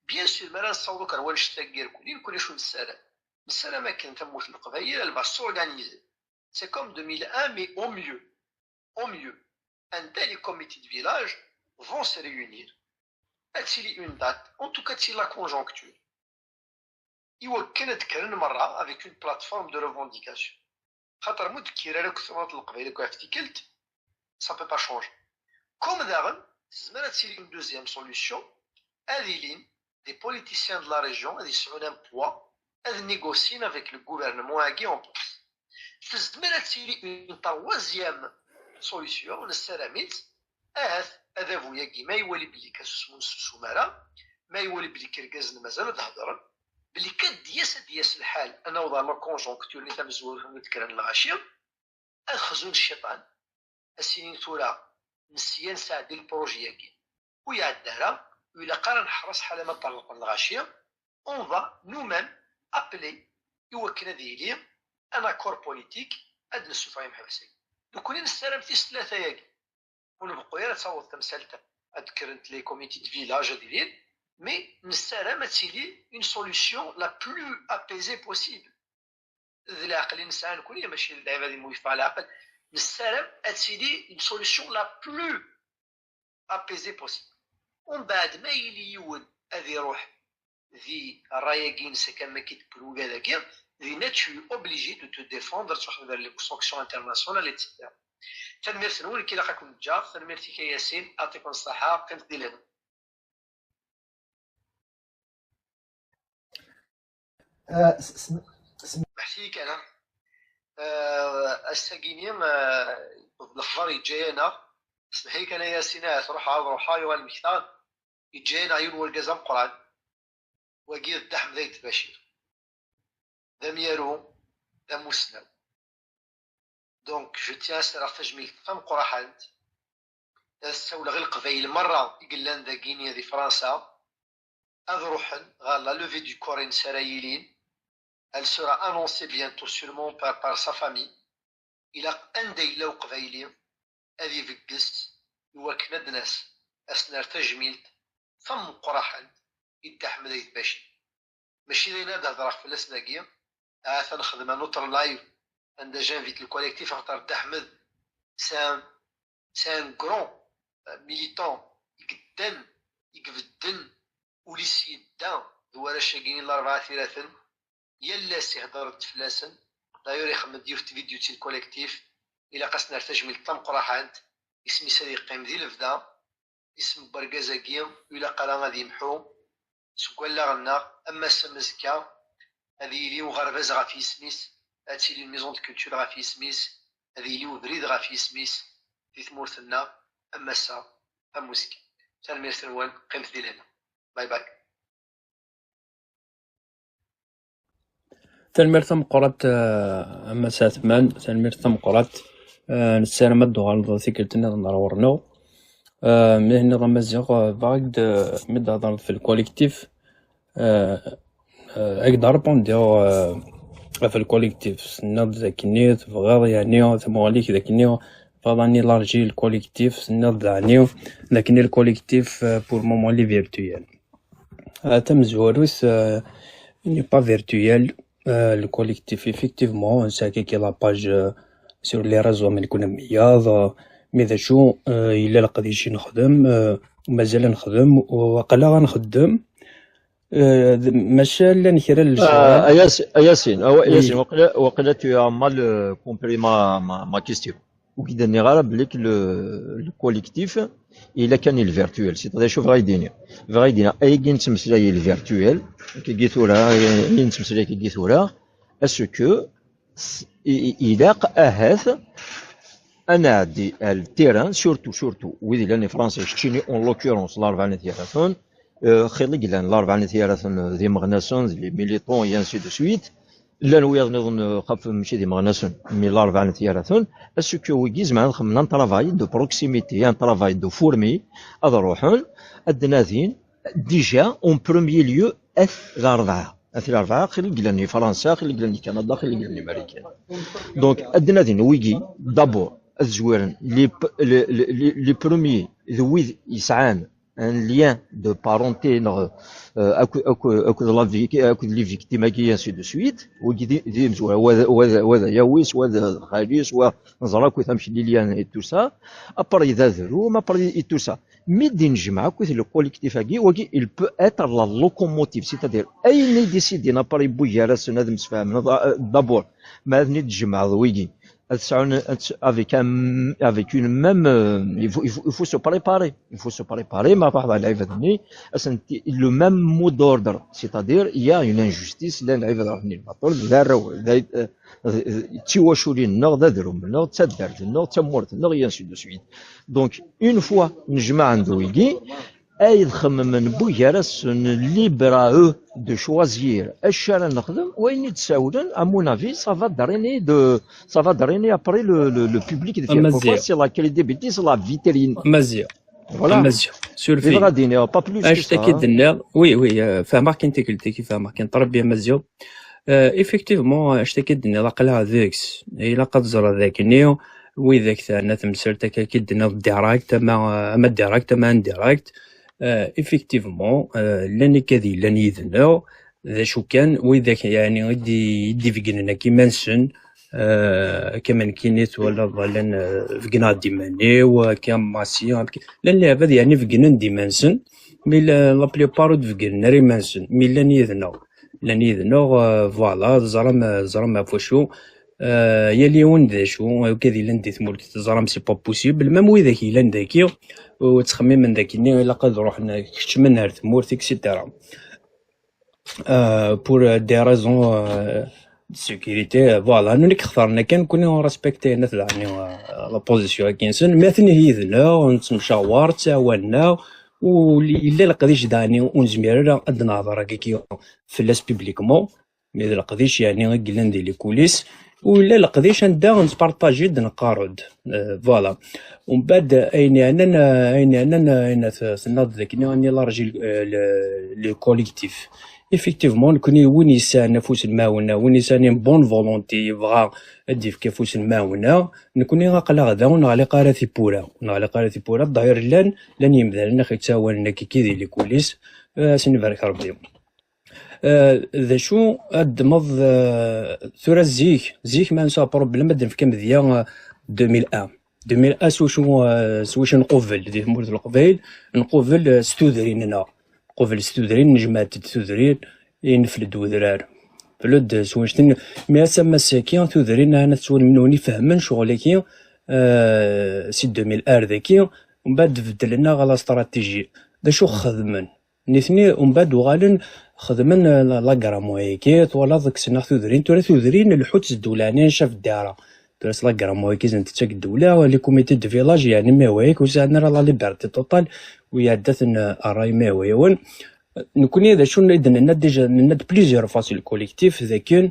Bien sûr, mi ara nessaweḍ akk ar wannect-agi irkelli, nekkni acu nessaram? Nessaram akken tamurt n Leqbayel, elle va s'organiser. C'est comme deux mille un, mais au mieux. Au mieux. Anda les comités de village vont se réunir. Ad tili une date, en tout cas, c'est la conjoncture. Iwakken ad d-kkren merra avec une plateforme de revendication. Xaṭer ma ur d-kkir ara akk tumert n Leqbayel akk ɣef tikkelt, ça peut pas changer. Comme daɣen, tezmer ad tili une deuxième solution, ad ilin des politiciens de la région, ad yesɛun un poids, ad négocient avec le gouvernement-agi en place. Tezmer ad tili une troisième solution, nessaram-itt, ahat adabu-agi, ma iwali belli kan susem ur nessusum ara, ma iwali belli kan irgazen mazal ad hedren, belli kan ad d-yas, ad d-yas lḥal, ad naweḍ ɣer la conjoncture-nni tamezwarut n udekran n lɣaci, ad xzun cciṭan, ad s-inin tura nesya nesɛeddi le projet-agi, ur iɛedda ara, ur ilaq ara neḥreṣ ḥala ma ṭṭerḍqen lɣaci, on va nous-mêmes appeler iwakken ad yili un accord politique, ad d-nessuffeɣ imeḥbas-agi. Nekkni nessaram tis tlata-agi. Ur nbeqqu ara ad taweḍ temsalt ad d-kkrent les comités de village ad ilin, mais nessaram ad tili une solution la plus apaisée possible. D leɛqel i nesɛa nekkni, mačči d lɛibad i mu yeffeɣ leɛqel. Nessaram ad tili une solution la plus apaisée possible. Umbeɛd ma yili yiwen ad iruḥ di ṛṛay-agi-ines akka am akka i d-wwin wigad-agi, dinna tu es obligé de te défendre, ad truḥeḍ vers les sanctions internationales, et cetera. Tanemmirt-nwen, nekk ilaq ad ken-ǧǧeɣ. Tanemmirt-ik a Yasin, aɛṭikum ṣṣaḥa, qqimet di lehna. Ah, s-, s-, s-, Smeḥ-iyi kan, ah. Ah, ass-agi-ni, ah, lexbar yeǧǧa-yaneɣ, smeḥ-iyi kan a Yasin, ah, truḥ, ad ruḥeɣ, yuɣal mektaɣ, yeǧǧa-yaneɣ yiwen wergaz ameqqran, wagi d Dda Ḥmed Ayt Bacir. D amyaru, d amussnaw. Donc, je tiens à s-rreɣ tajmilt tameqqraḥant. Ad ssawleɣ i Leqbayel merra i yellan dagini di Fransa, ad ruḥen ɣer la levée du corps-ines ara yilin. Elle sera annoncée bientôt sûrement par, par sa famille. Ilaq anda yella Uqbayli ad ibegges i wakken ad d-nas, ad s-nerr tajmilt tameqqraḥant i Dda Ḥmed Ayt Bacir. Mačči d ayen ad hedreɣ fell-as dagi, ahat ad nexdem un autre live anda j'invite le collectif, axaṭer Dda Ḥmed c'est un, c'est un grand, euh, militant i yeddan, i ibedden ul-is yedda d warrac-agi n Larebɛa Tiraten, yal ass ihder-d fell-asen. D'ailleurs ixemmem-d yiwet tvidyut i le collectif, ilaq ad s-nerr tajmilt tameqqraḥant, isem-is ad yeqqim di lebda, isem n wergaz-agi ur ilaq ara ad yemḥu seg wallaɣ-nneɣ, am ass am azekka, ad yili uɣerbaz ɣef yisem-is, ad tili une maison de culture ɣef yisem-is, ad yili ubrid ɣef yisem-is di tmurt-nneɣ, am ass-a, am uzekka. Tanemmirt-nwen, qqimet di lehna. Bye bye. Tanemmirt tameqqrant, eh, a Mass Ɛetman, tanemmirt tameqqrant. Eh, nessaram ad d-tuɣaleḍ tikkelt nniḍen ɣer ɣur-neɣ. Eh, mi tenniḍ a Maziɣ, eh, bɣiɣ-d, eh, mi d-thedreḍ f le collectif, eh, eh, ad k-d-rrepundiɣ, eh, ɣef le collectif. Tenniḍ d akken i tebɣiḍ, yeɛni tamuɣli-k d akken i tebɣiḍ ad n-élargi le collectif, tenniḍ d aɛni d akken i le collectif, eh, pour le moment il est virtuel. Ah, tamezwarut, euh, il n'est pas virtuel. Euh, le collectif, effectivement, c'est qui la page euh, sur les réseaux, mais qu'on a mis, euh, mais de jour, euh, il est le qadish نخدم, euh, ومازال نخدم, وقلا غنخدم. Euh, de- ماشي لا نكرا آه، ياسين، ياسين، أو ياسين، وقلا وقلا tu as mal euh, compris ma, ma, ma question. وكي دني غير بليك le, le collectif il a كان le virtuel, c'est-à-dire شوف غايديني غايدينا اي كي نتمسلاي le virtuel كي جيت ورا اي نتمسلاي كي جيت ورا est-ce que il a اهات انا عندي التيران surtout surtout ويدي لاني فرنسا شتيني en l'occurrence الاربعه نتيا خير لك لان الاربعه نتيا دي مغناسون دي ميليتون et ainsi de suite لان وياض نظن خاف ماشي دي مغناسون مي الاربعه نتيا est-ce que ويجي زعما نخمم un travail de proximité un travail de fourmi هذا روحون الدنادين déjà en premier lieu اث الاربعه اث الاربعه خير لك لاني فرنسا خير لك لاني كندا خير لك لاني امريكان donc الدنادين ويجي d'abord الزويرن les les premiers ذويذ يسعان un lien de parenté نغ اكو اكو اكو la vie اكو les victimes et ainsi de suite ويجي دي دي مزوره وهذا وهذا وهذا ياويس وهذا خاليس ونزرا كو ثمش les liens et tout ça après اذا ذرو ما après et tout ça mais دي نجمع كو le collectif هاكي وكي il peut être la locomotive c'est-à-dire اين décider après بويا راسنا هذا مسفهم d'abord ما هذني تجمع ويجي avec un avec une même euh, il faut il faut il faut se préparer il faut se préparer ما بعض العباد هني le même mot d'ordre c'est-à-dire il y a une injustice لان العباد راهني البطل دار تيواشولين نغ ذا دروم نغ تدار نغ تمورت نغ et ainsi de suite donc une fois نجمع عند ويجي اي خممن بويا راسن libre à eux de choisir اش راه نخدم وين يتساولن à mon avis ça va drainer de ça va drainer après le le, le public de faire c'est la crédibilité c'est la vitrine مزيان voilà مزيان سور في غادي pas plus que اش تاكيد ça النار وي وي آه، فاهمك كاين تيكلتي كيف فاهمك كاين طربيه مزيان effectivement اش تاكيد النار قلها ذيكس الا قد زرا ذاك نيو ويداك ثاني تمسرت كاكيد النار direct اما اما direct اما indirect effectivement لان كذي لان يذنو ذا شو كان ويداك يعني يدي يدي فيقننا كيما نسن كما نكينيت ولا ظلن فيقنا ديماني وكيما ماسي لان العباد يعني فيقنن ديما نسن mais la plupart ur d-beggnen ara iman-nsen mais llan yid-neɣ llan yid-neɣ voilà teẓram teẓram ɣef wacu yal yiwen d acu akka d yellan di tmurt teẓram c'est pas possible même widak yellan daki ur ttxemmimen daki-nni ilaq ad ruḥen keččmen ar tmurt et cetera pour des raisons de sécurité voilà nuni xtarna kan kuni ur respecté nat la position akin sen mais atni yid-neɣ nettemcawer ttɛawanen-aɣ u yella leqdic dani ur nezmir ara ad nehḍer agaki fell-as publiquement mais d leqdic yani i yellan di les coulisses u yella leqdic anda nettpartaji-d neqqar-d voilà umbeɛd ayen yeɛnan ayen yeɛnan ayen tennaḍ dagini an élargi le collectif effectivement nekni win yesɛan afus n lmaɛuna win yesɛan une bonne volonté yebɣa ad d-yefk afus n lmaɛuna nekni aql-aɣ da ur neɣliq ara tiwwura ur neɣliq ara tiwwura ḍahir llan llan yemdanen ax yettɛawanen akkiki di les coulisses ad sen-ibarek Rebbi d acu ad ddmeḍ tura zik zik ma nesɛa problème ad d-nefk amedya deux mille un deux mille un s wacu s wacu nqubel di tmurt n Leqbayel nqubel s tudrin-nneɣ nqubel s tudrin nejmeɛ-d tudrin i nefled wedrar nefled s wanect mi ass am ass-agi tudrin ana tettwalmen win ifehmen ccɣel-agi si deux mille un daki mbeɛd beddlen-aɣ la stratégie d acu xedmen nitni umbeɛd uɣalen xedmen la grammaire-agi twalaḍ kksen-aɣ tudrin tura tudrin lḥut s ddewla ɛni ncaf ddiɛra tura s la grammaire-agi zent tettak ddewla les comités de village yeɛni ma iwayak ur sɛin ara la liberté totale u iɛedda-ten ṛṛay ma iwayawen nekni d acu i d-nenna déjà nenna-d plusieurs fois si le collectif dakken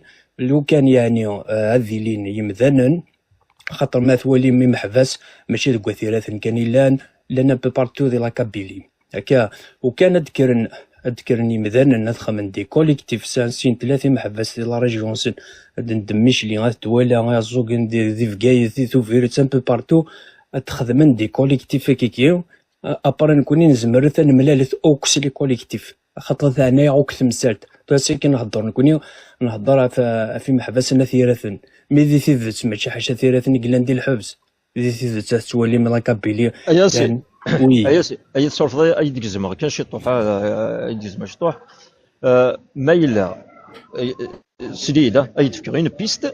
lukan yeɛni ad ilin yemdanen xaṭer ma twalim imeḥbas mačči deg watiraten kan i llan llan un peu partout di la Kabylie akka ukan ad d-kkren ad d-kkren yimdanen ad xedmen des collectifs sin tlata imeḥbas di la région-nsen ad ndemmicli ad twala iɛeẓẓugen di Bgayet di Tubiret un peu partout ad xedmen des collectifs akkiki après nekni nezmer ad nemlalet akk s les collectifs Axaṭer teɛna-yaɣ akk temsalt. Tura ass-agi nhedder nekkni, nhedder ɣef, ɣef imeḥbas n At Yiraten. Mi di tidet, mačči ḥaca At Yiraten i yellan di lḥebs. Di tidet, ad tettwalim la Kabylie. Aya si, oui. Aya si, ay tsurfeḍ, ay d-gezmeɣ kan ciṭuḥ, ah, ay d-gezmeɣ ciṭuḥ. Ah, ma yella, ay, s lila, ay d-fkeɣ une piste,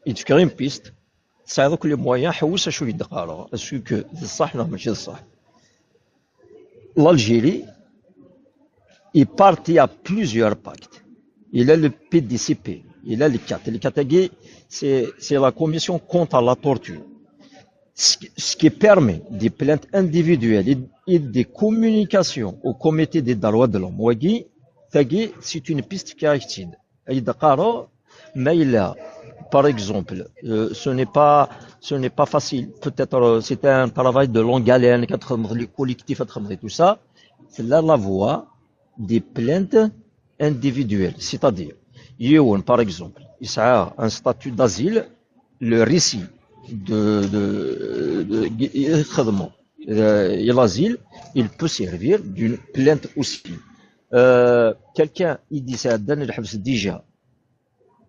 ay d-fkeɣ une piste. Tesɛiḍ akk les moyens, ḥewwes acu i d-qqareɣ, est-ce que d ṣṣeḥ neɣ mačči d ṣṣeḥ. L'Algérie est partie à plusieurs pactes. Il a le P D C P, il a le quatre. Le quatre, c'est la Commission contre la torture. Ce, ce qui permet des plaintes individuelles et, et des communications au comité des droits de l'homme. Wagi, c'est une piste qui a été. Ay d-qqareɣ, ma yella, par exemple, euh, ce n'est pas, ce n'est pas facile. Peut-être, euh, c'est un travail de longue haleine, ad txedmeḍ les collectifs, ad txedmeḍ et tout ça. C'est là la voie des plaintes individuelles. C'est-à-dire, yiwen, par exemple, il a un statut d'asile, le récit de, de, de, de, euh, l'asile, il peut servir d'une plainte aussi. Euh, quelqu'un, il dit ça, dans le déjà,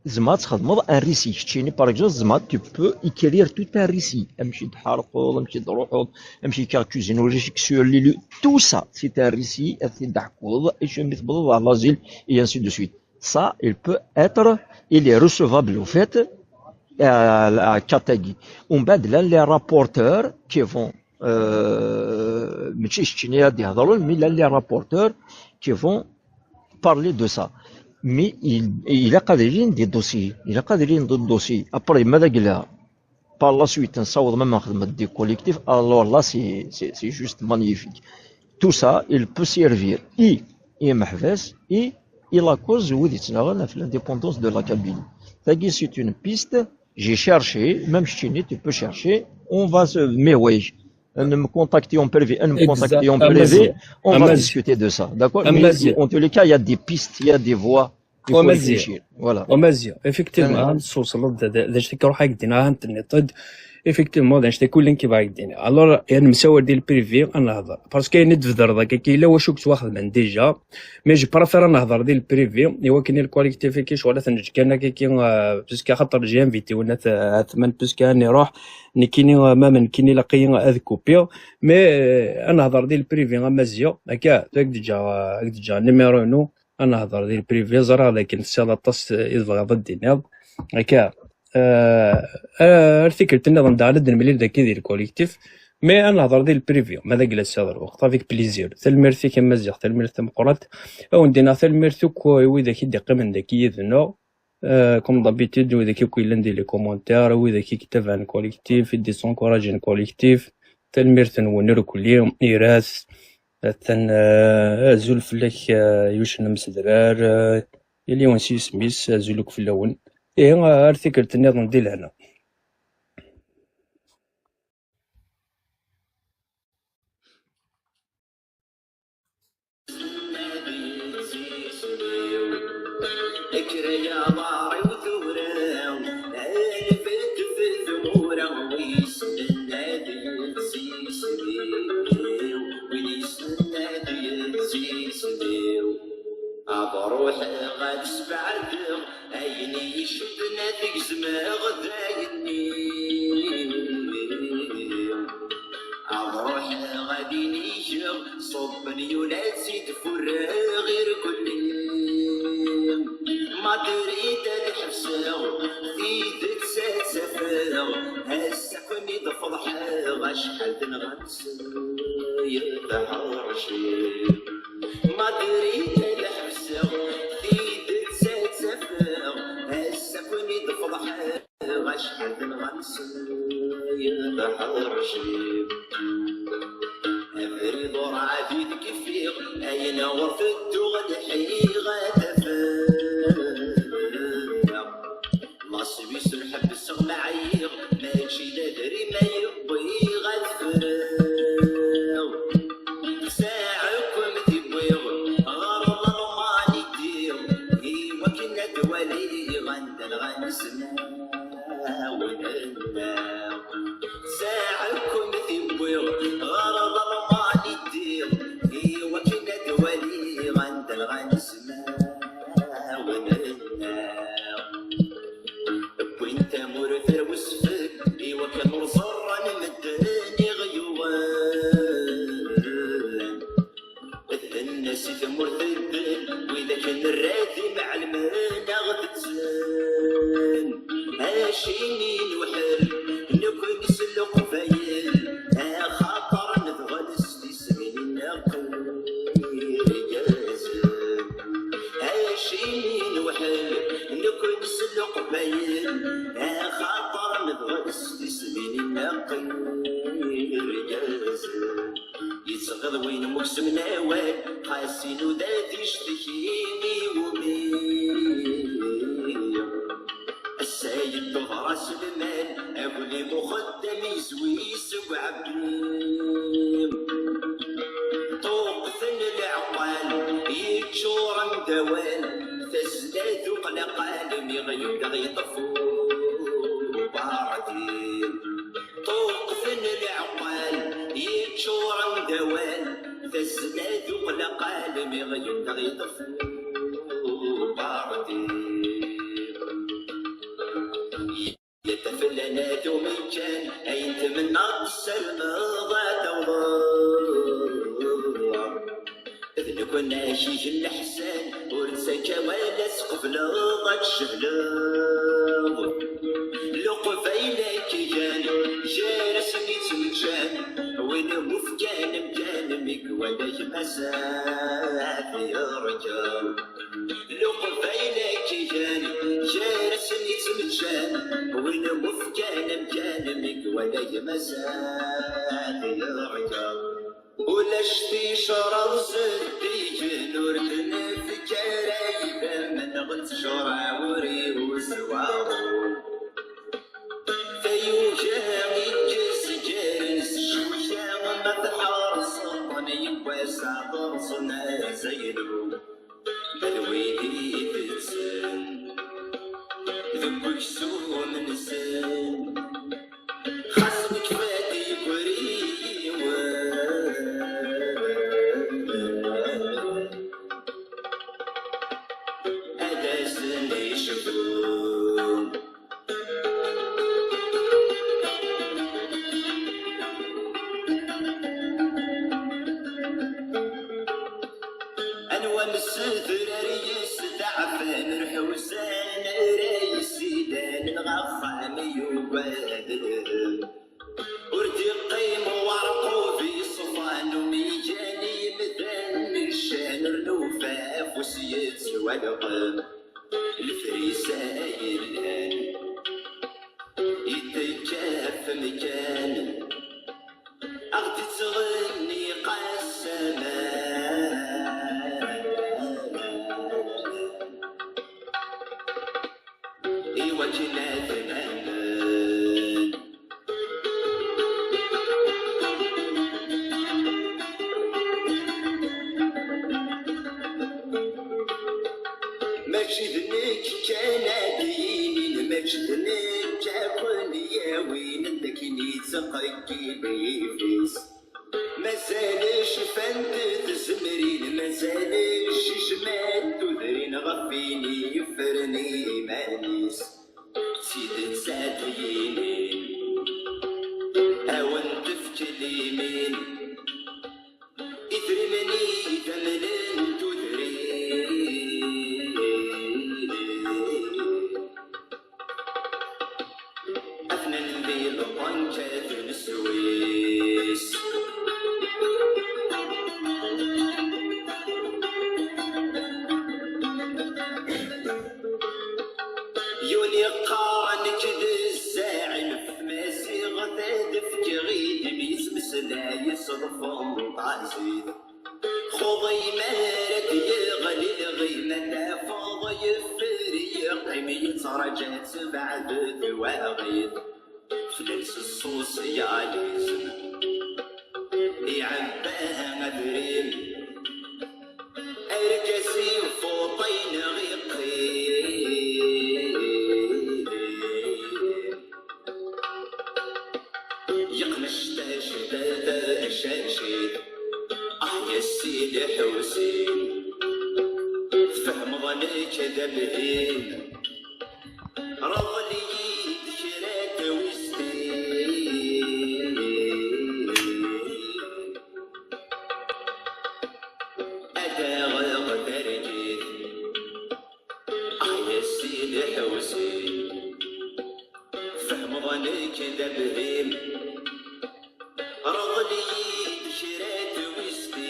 tzemreḍ ad txedmeḍ un récit. Keččini, par exemple, tzemreḍ, tu peux écrire tout un récit. Amek i d-tḥerqeḍ, amek i d-truḥeḍ, amek i k-accusé, ulac sur les lieux. Tout ça, c'est un récit, ad t-id-tḥekkuḍ, acu mi tewwḍeḍ ɣer l'asile, et ainsi de suite. Ça, il peut être, il est recevable, au fait, à, à quatre-vingts. Umbeɛd, llan les rapporteurs qui vont, euh, mačči keččini ad d-ihedṛen, mais llan les rapporteurs qui vont parler de ça. Mais il, il a des dossiers. Il a des dossiers. Après, ma d agla, par la suite, on s'en va même des collectifs. Alors là, c'est, c'est, c'est juste magnifique. Tout ça, il peut servir. Et, et محبس, et, et la cause, oui, l'indépendance de la Kabylie. C'est une piste. J'ai cherché, même Chini, tu peux chercher. On va se, mais oui, on me contacte en privé, on me contacte en privé, on va discuter de ça, d'accord ? Mais en tous les cas, il y a des pistes, il y a des voies, il faut réfléchir. Voilà. Amaziɣ, effectivement, ad tessewṣleḍ d acu i k-iruḥ ad k-d-iniɣ, ad tenniḍ-d. Effectivement, d acu-t kullen ki bɣa k-d-iniɣ. Alors, ad nemsawal di le privé, ad nehḍer. Parce que ayen i d-tbedreḍ akka, yella wacu i yettwaxedmen déjà. Mais je préfère ad nehḍer di le privé, i wakken i le collectif-agi, ccɣel ad t-neǧǧ kan akka, euh, parce que axaṭer j'ai invité-wen, at, at, man, parce que ad nruḥ, nekkini, euh, ma nekkini ilaq-iyi ad kupiɣ. Mais, euh, ad nehḍer di le privé a Maziɣ, akka, ad k-d-ǧǧeɣ, euh, ad k-d-ǧǧeɣ numéro-inu, ad nehḍer di le privé, ẓriɣ dakken tesɛiḍ aṭas i tebɣiḍ ad d-tiniḍ. Akka, euh, ar tikkelt nniḍen daɣen ad nemlil dagi di le collectif, mais ad nehḍer di le privé, ma d agla tesɛiḍ lweqt, avec plaisir. Tanemmirt-ik a Maziɣ, tanemmirt tameqqrant. Ad wen-d-iniɣ tanemmirt akk i widak i d-iqqimen dagi yid-neɣ. Euh, comme d'habitude, widak akk yellan di les commentaires, widak i yettabaɛen collectif, i d-yessencouragen collectif, tanemmirt-nwen irkelli, Iras, atan, euh, azul fell-ak, euh, Yucen Amsedrar, euh, yal yiwen s yisem-is, azul akk fell-awen. Ihi, ar tikkelt nniḍen di lehna. Kra-ya ḍar-iw tura, anef ad tefd tmura, wissen ad yettissem-iw, wissen ad yettissem-iw. Ad ruḥeɣ ad sbeɛdeɣ ayen i icudden ad gezmeɣ dayenni. Ad ruḥeɣ ad inigeɣ ṣubben yulad si d-furreɣ irkelli. Madrid ad ḥebseɣ, tidet ad tt-afeɣ, ass akk mi d-feḍḥeɣ acḥal d-nɣemseɣ. Madrid ad ḥebseɣ, tidet ad tt-afeɣ, ass akk mi d-feḍḥeɣ. Acḥal d lɣemsen d aḥerci. Abrid urɛad i d-kfiɣ, ayen ur tedduɣ lḥiɣ ad afeɣ. Laṣwis ḥebseɣ ma ɛyiɣ, mačči d adrim ay wwiɣ ad ffreɣ. Saɛukum tiwwiɣ ɣer Lalman i ddiɣ, i wakken ad waliɣ anda lɣan ismawen-nneɣ. Saɛukum tiwwiɣ ɣer Lalman i ddiɣ, i wakken ad waliɣ anda Anezmawen-nneɣ wwin tamurt ar wesfel, i wakken ur ẓerren medden iɣyuwen. Tenna si tmurt ddel, widak nerra d imɛelmen aɣ-d-tten. Acimi newḥel, nekkni s Leqbayel, axaṭer nedɣel s tismin-nneɣ irgazen. Acimi newḥel, nekkni s Leqbayel, axaṭer nedɣel s tismin-nneɣ irgazen. Yettɣiḍ win muksem n awal, xas inuda di ccetki iwumi. Ass-a yedduḍ ras lmal, aglim uxeddam yezwi seg uɛebbi. Ṭuqqten leɛqal, yeččuren d awal, tazzla d uqlaqal, mi ɣ-yuddeɣ yeṭṭef ubardi. Ṭuqqten leɛqal, yeččuren d awal, tazzla d uqlaqal, mi ɣ-yuddeɣ yeṭṭef ubardi. Yat aflan ad umekkan, ayen tmennaḍ tessarmeḍ ad tawḍeḍ. D nekkni ak igen leḥsan, ur ttaka wala tqebleḍ ad tjehleḍ. Leqbayel akka gan, gar-asen i ttmeččan, win ufkan amkan mi iwala gma-s ad yerǧeḍ. Leqbayel akka gan, gar-asen i ttmeččan, win ufkan amkan mi iwala gma-s ad yerǧeḍ. Ulac ticraḍ zeddigen ur d-nefk ara idammen ɣer ttjur ur ihuz waḍu. Tayuga i yezgaren s ccuya ma tḥerṣeḍ yiwwas ɛṭerṣen azaylu. Ma d wid itetten deg uksum-nsen. Xas nekfa-d yegriwen, ad asen-icbu. Anwa msedrar yesteɛfan, rḥuzan ara yessidanen ɣef wami yugad lhem. Ur d-iqqim warqub yeṣfan, umi gan yimdanen ccan, ur nufa afus yettwalqem. Lefris ay yellan yettekka ɣef mkan, a ɣ-d-ittɣenni qassaman. Iwakken ad ten-amnen. Mačči d nekk kan ad d-yinin, mačči d nekk ad ken-yawin, anda akken yettqeggil yif-is. Mazal cfant tzemrin, mazal jijmant tudrin ɣef win yeffren iman-is. D tidet ad d-yinin, a wen-tefk limin, idrimen i idamnen tudrin. Atnan di lbanka d Neswis. Yuni qqaren-k d zzaɛim f tmaziɣt, ad fkeɣ idem yettmeslay s lfunṭazit. Xuḍ imar ad yeɣli lɣim, ad tafeḍ yeffer yeqqim, yettraǧa tbeɛd twaɣit. Flan s ṣṣuṣyalizm iɛebba adrim, argaz ifuṭ-in ɣ-iqqim. Yeqmec tajbad acacit, ah ya Sidi Ḥusin. Nekk d abhim, rḍel-iyi-d kra n twiztin. Ad aɣeɣ targit, ay a Sidi Ḥusin. Tfehmeḍ, nekk d abhim, rḍel-iyi-d kra n twiztin.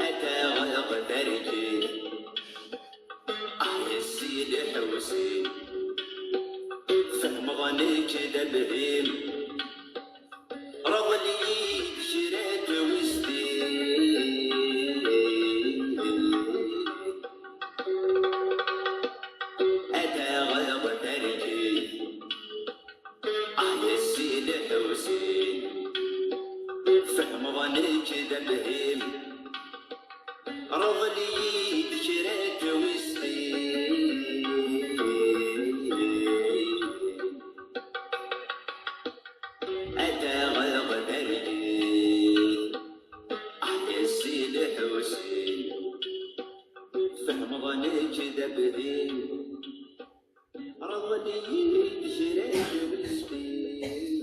Ad aɣeɣ targit, ay a Sidi Ḥusin. Tfehmeḍ, nekk d abhim, rḍel-iyi-d kra n twiztin. Ad aɣeɣ targit, ay a Sidi Ḥusin. Tfehmeḍ, nekk d abhim, rḍel-iyi-d kra n twiztin. Ad aɣeɣ targit, ay a Sidi Ḥusin. Tfehmeḍ, nekk d abhim, rḍel-iyi-d kra n twiztin.